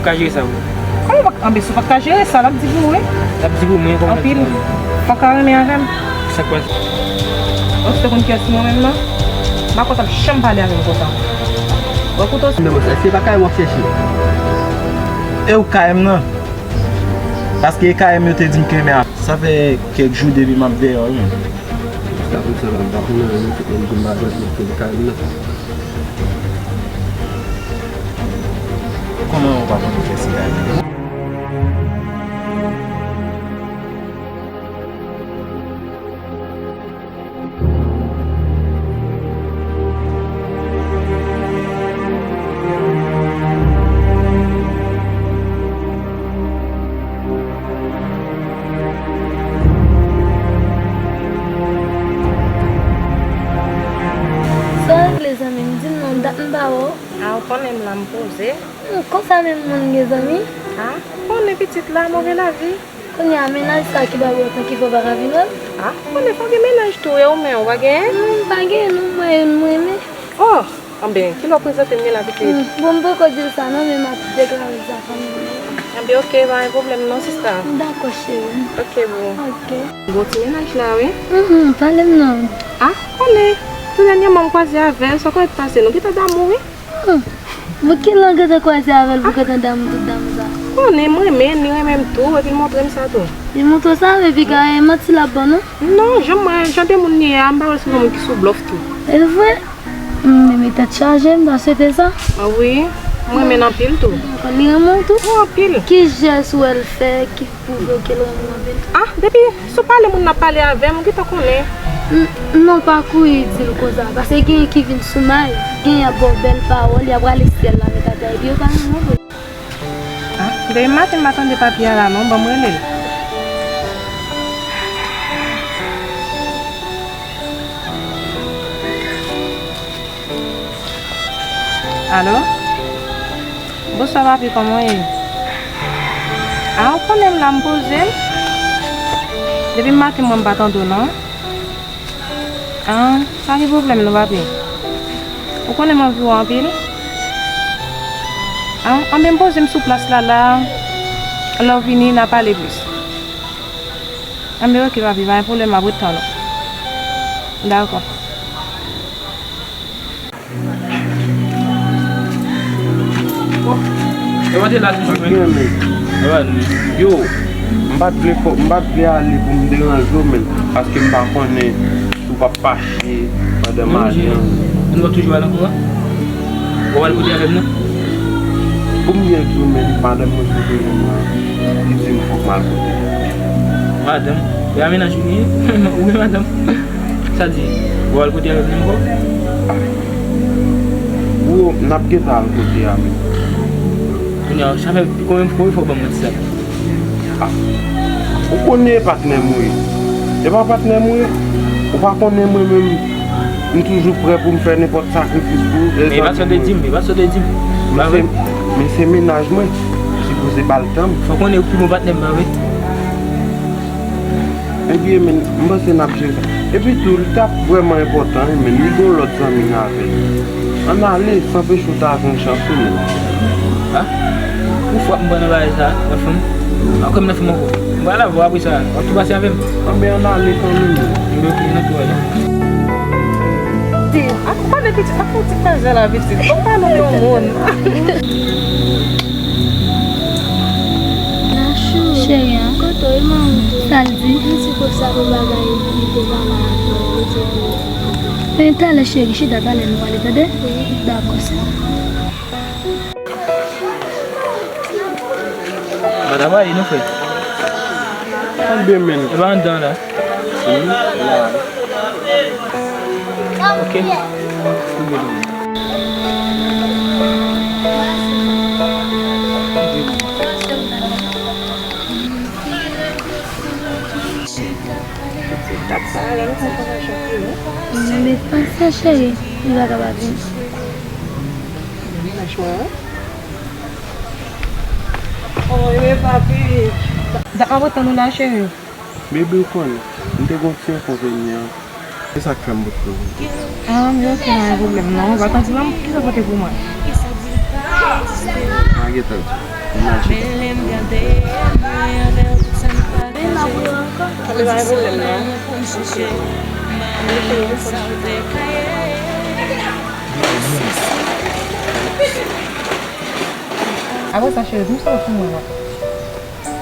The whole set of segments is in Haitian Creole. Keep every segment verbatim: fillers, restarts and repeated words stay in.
Ou ka jere sa pou mwen? Kòman w pa, anben, si w pa t ka jere sa, l ap di pou mwen. L ap di pou mwen, kòman l ap di pou mwen? Fòk w ta renmen avè m. Sa k pase? Ou te konn kiyès mwen menm nan? M pa kontan janm pale avè m konsa. Bon, koute w. Men, èske se pa K M w ap chèche? E ou K M nan? Paske e K M yo te di m ke men a. Sa fè kèk jou depi m ap dèyè w, wi. Jiska prezan la, m pa konnen anyen, tout moun di m pa jwenn nan K M nan. Kòman ou pa konn fè sila? Sa w regle, zanmi m? Di m non, dat m pa wè w. A, ou konnen m la, m poze. Hmm, konsa menm moun gen zanmi? A, ou konnen pitit la, move lavi. Kounye a, mennaj sa ki ba w otan ki fè w pa ka vin wè m? A, konnen fò gen mennaj tou, e ou menm, ou pa genyen? Non, m pa genyen non, m wè youn m renmen. Oh, anben, kilè w prezante m li la, pitit? Hmm, bon, m poko di l sa non, men m ap deklare l sa kanmenm. Anben, oke, pa gen pwoblèm non, sista. Dakò, cheri. Oke, boo. Oke. Bon ti mennaj la, wi. Mhm, pale m non. A, konnen. Tou dènyèman m kwaze avè l, sa w konn pase, nou gentan damou, wi. Hmm. Bon, kilè w gentan kwaze avè l pou gentan damou tout damou sa? Konnen m renmen l, li renmen m tou, epi l montre m sa tou. Li montre w sa, epi ka e manti l ap ban w, non? Non, jan m, jan de moun li ye a, m pa wè l se yon moun ki sou blòf tou. E vre? Hmm, men tèt chaje, m ta swete sa. A wi, m renmen l anpil tou. Li renmen w tou? Wi, anpil. Ki jès ou wè l fè ki pwouve w ke l renmen w anpil? A, depi sou pale moun nan ap pale avè m, ou gentan konnen. N-, non, pa kouri di l konsa, paske genyen ki vin sou may, genyen ap ba w bèl pawòl, y ap rale syèl la met atè, epi yo pa renmen w vre. A, depi maten m pa tande papi a la non, ban m rele l. Alo? Bonswa papi, kòman w ye? A, ou konnen m la, m poze m. Depi maten mwen m pa tande w non. A, pa gen pwoblèm non papi. Ou konnen m anvi w anpil. A, anben m poze m sou plas la la. Lè w vini, n a pale plis. Anben oke papi, pa gen pwoblèm, m ap ret tann ou. Dakò. Yo, mande la toujou, wi. Yo, m pa t vle fò, m pa t vle ale pou m deranje w, men paske m pa konnen si w p ap fache pandan m ale an. Nou p ap toujou al ankò a? Ou al kote avè m nan? Pou m byen di w, men madanm mwen sou telefòn mwen, li di m fòk m al kote. Madanm? E a mennaj ou ye? Ou gen madanm? Sa di, w al kote avè m nan ankò? Bro, n ap gentan al kote a menm. Kounye a, sa fè konbyen, konbyen fwa w ban m manti sa? A, ou konnen e patnè m ou ye. E pa patnè m ou ye? Ou pa konnen mwen menm, m toujou prè pou m fè nenpòt sakrifis pou ou. Men e pa sa w te di m, e pa sa w te di m. Men se, men se mennaj mwen, ou sipoze ba l tan m. Fò w konnen ou pi bon patnè m, pa vre? Ebyen, men, m panse n ap jere sa. Epi tou, li t ap vrèman enpòtan, wi, men li gon lòt zanmi l avè l. Ann ale, sa anpeche w ta jwenn chans ou, men. A? Ou fwa m pran nan bagay sa, nan fanm? Ankò m nan fanm ankò. M pral avè w apre sa, w ap tou pase avè m. Anben, ann ale kanmenm. Ebyen, oke, n ap tou ale. Di, a, konnen pitit, pa fè yon ti fèzè la, pitit. Bon, pale de yon moun. Cheri, an? Sa l di? Men talè, cheri, chita talè nou pale, tande? Dakò, cheri. Madanm, ale, nou fè. Anben, men. E pa anndan la. Wi, la. Ok. Mwen met pa sa, cheri. Li pa ka pa vin. Mennaj mwen an. Oh, e papi. Dat m ap tann ou la, cheri. Baby, ou konnen, m te gon ti enkonvenyan. Se sa k fè m bout pou ou. Ah, men ok, pa gen pwoblèm non. Ou pa t anvi wè m, kisa w pote pou mwen? M pa gentan di. Imajine. Apre sa, cheri, m sot sou mwen, wè.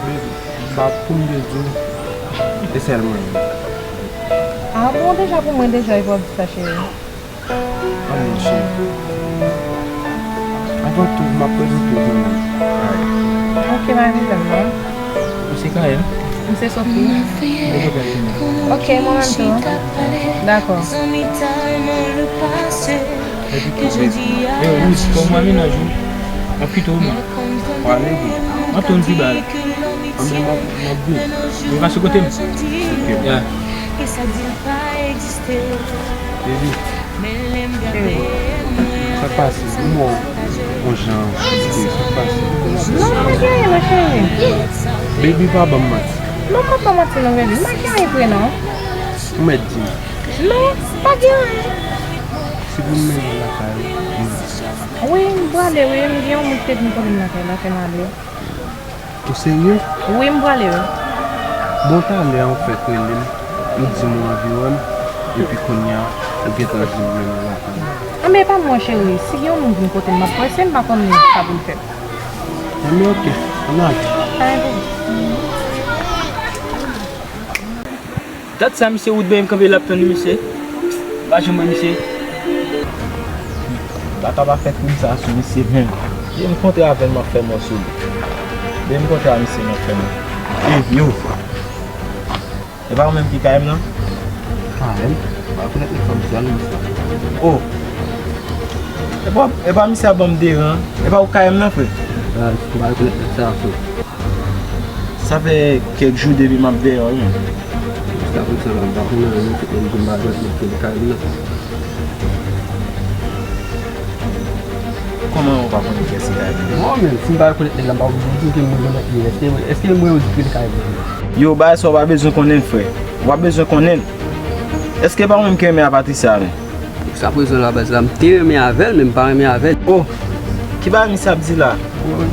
Baby, ba pou m te di w, e sèl mwen menm. A bon, deja pou mwen deja, e w ap di sa, cheri. Anmwey, cheri. Avan tou, m ap prezante w zanmi m, Kayèm. Ok, pa gen pwoblèm, non. Ou se Kayèm? M se Sophie. Mwen kontan konnen w. Ok, mwen menm tou. Dakò. Epi tou, baby. Yo, Louis, fò mwen mennaj ou. M ap kite w, mwen. Prale, baby. M ap tann pi ba. Anben, m ap, m ap vini. Ou ka sou kote m? Ok. Ya. Baby. Cheri. Sa k pase? M wè w yon jan agite. Sa k pase? Non, pa gen anyen non, cheri. Baby, pa ban m manti. Non, m p ap ba w manti non, baby. M pa gen anyen vre non. Ou mèt di m. Non, pa gen anyen. Si pou m mennen w lakay ou, m ap di sa. Wi, m prale wi. M gen yon moun ki te vin kote m lakay la, fè m ale. Ou serye? Wi, m prale wi. Bon, talè a ou fèk rele m, ou di m ou anvi wè m, epi kounye a, ou gentan di m mennen w lakay ou. Anben, e pa mwen, cheri. Si gen yon moun vin kote m, m ap prese, m pa konn sa pou l fè. Anben, ok, ann ale. Pa gen pwoblèm. Dat sa misye Woodbury m kanpe l ap tann misye. M pa janm wè misye. Baka pa fè krim sa sou misye menm. Depi m kontre avè l, m ap fè mò sou li. Depi m kontre a misye, m ap fè mò. E, yo. E pa ou menm ki Kayèm nan? Kayèm? M pa rekonèt nèg sa, misye al misye. Oh. E pa, e pa misye ap ban m deran. E pa ou Kayèm nan, frè? Baz, m pa rekonèt nèg sa, frè. Sa fè kèk jou depi m ap dèyè w, wi, men. Jiskaprezan la, m pa konnen anyen, tout moun di m pa jwenn nèg ki nan kay li nan. Kòman ou pa konnen kiyès ki kay li? Bon, men, si m pa rekonèt nèg la, m pa oblije di w ke m rekonèt li. Èske, èske m wè yo di ke li kay li? Yo, bagay sa w pa bezwen konnen l, frè. W pa bezwen konnen l. Èske pa ou menm ki renmen a Patricia, men? Jiskaprezan la, baz la, m te renmen avè l, men m pa renmen avè l. Oh! Ki bagay misye ap di la? Bon,